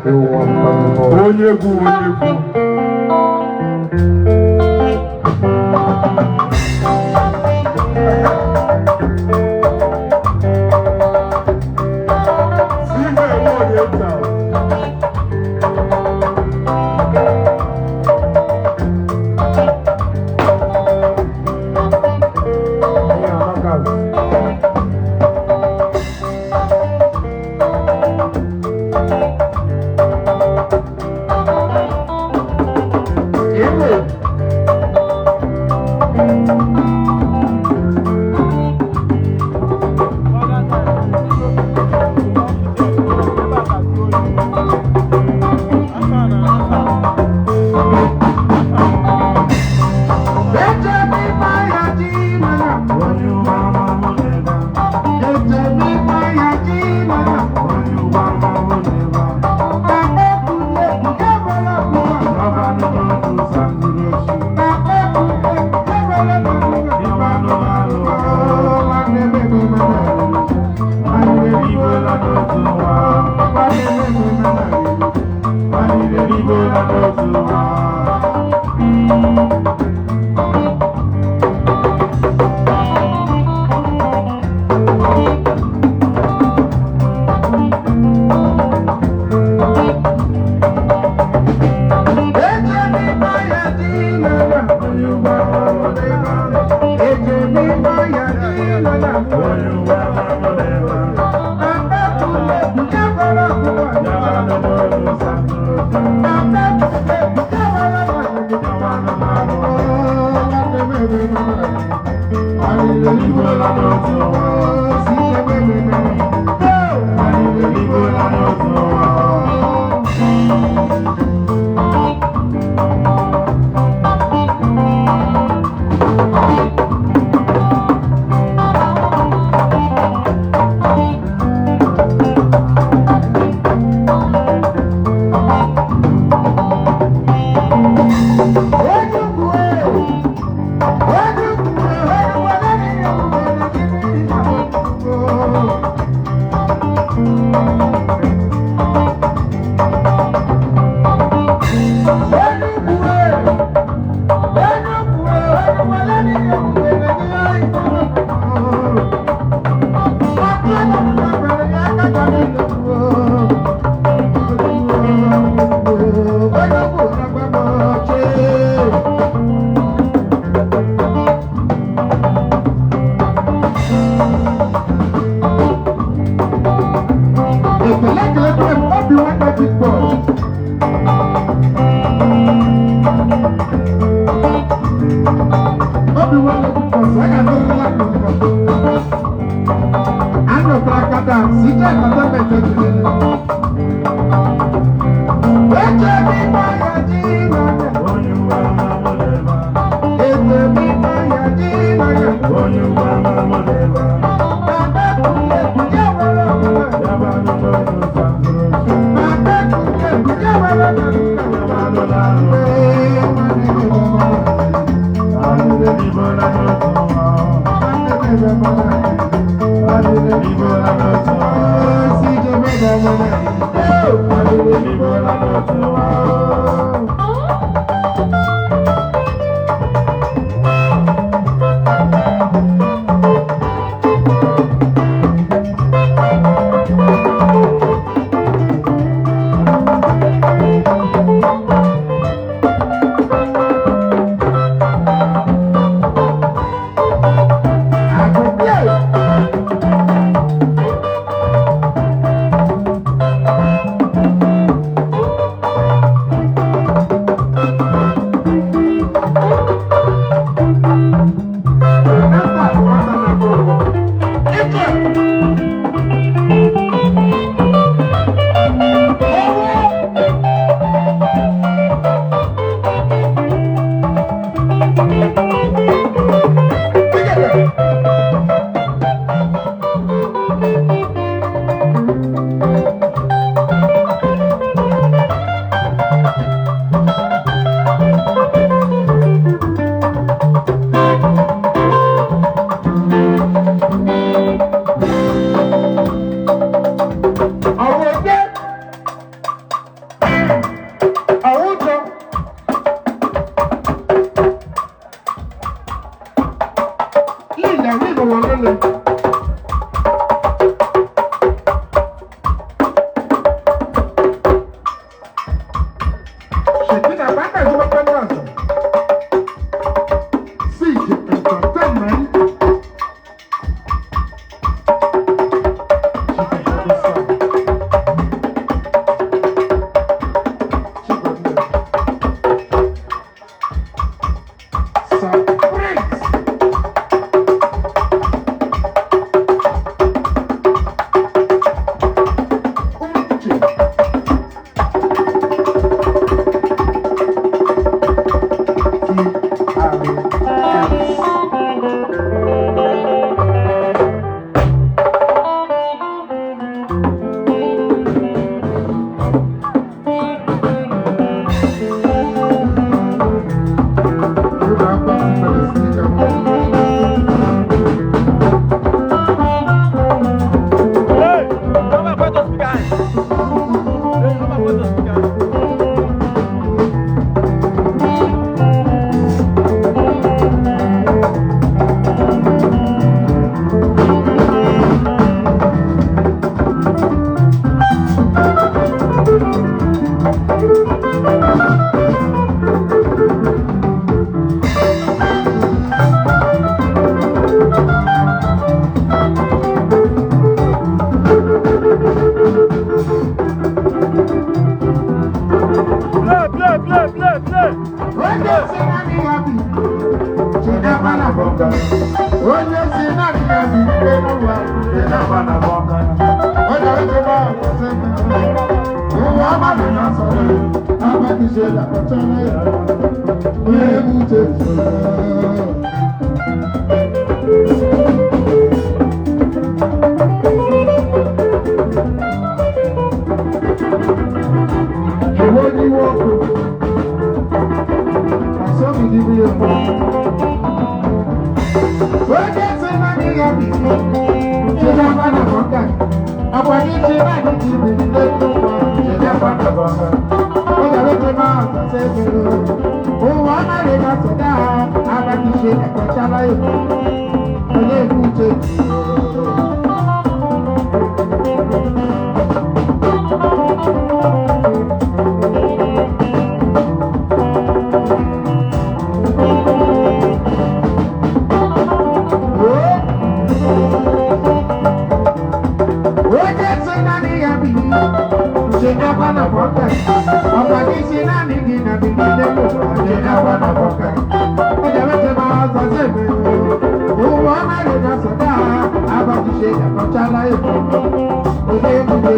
Onye egwu, onye egwu. Sihe Oriental. Yeah, knockout. Igbo. Àwùjọ. Lílẹ̀ nínú wọn lólè. Ṣèkínà bá dàjú pẹ́pẹ́ náà sọ. Sí ìjẹ entertainment. Surprise! Uche. T-R-S. Hey, come and point us behind. Hey, come and point us behind. Play, play, play, play, play. Onye si na ndị ya bi, Chinaba na bọnga. Onye si na ndị ya bi, n'ụwa, Chinaba na bọnga. Onye oche ma ọsị ụwa abalị na sọrọ, abalị ṣe làkọ̀tọ́rọ̀ ya. Onye egwu uche sọrọ. Ìwọ ni wọ́n kú. Asọ́mi ní bí ẹ̀kọ́. Onye si na ndị ya bi, Chinaba na bọnga. Àgbàdo ṣe náà ní ti bìrì lẹ́nu wọn, Chinaba na bọnga. Onye oche ma ọsẹ mèrè. Ụwa amalị na sọdá, abalị ṣe ẹ̀kọ́chala èkó. Onye egwu uche Onye si na ndị ya bi, Chinaba na bọnga. Ọ̀pọ̀lọpọ̀ ṣe náà ní kí nàbí nílé lò wá, Chinaba na bọnga. Onye oche ma ọsẹ mèrè. Ụwa amalị na sọdá, abalị ṣe ẹ̀kọ́chala èkó. Onye egwu uche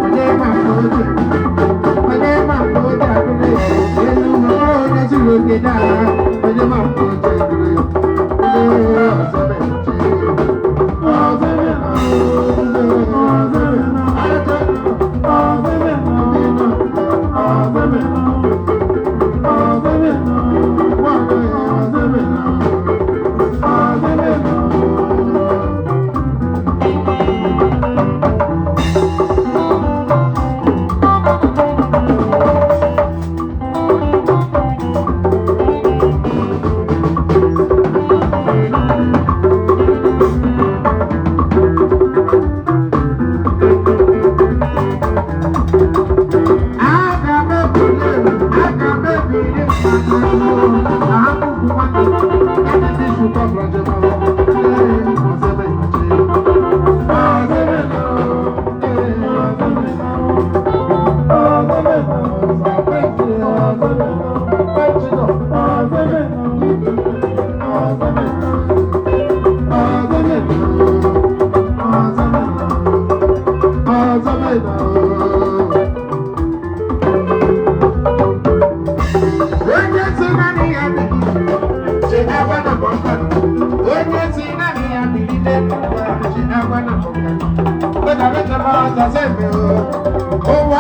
Onye ma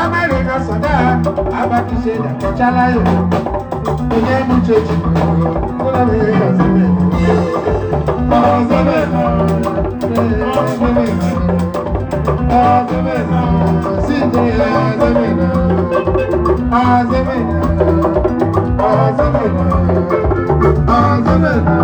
Amẹ́ríkà sọ̀dá abákiṣe dàkọ̀já láyò. Onye mú chechi kúlọ̀ mi ọ̀sẹ̀mẹ̀. Ọ̀sẹ̀mẹ̀ ọ̀sẹ̀mẹ̀ ọ̀sẹ̀mẹ̀ sídìí ọ̀sẹ̀mẹ̀ ọ̀sẹ̀mẹ̀ ọ̀sẹ̀mẹ̀ ọ̀sẹ̀mẹ̀.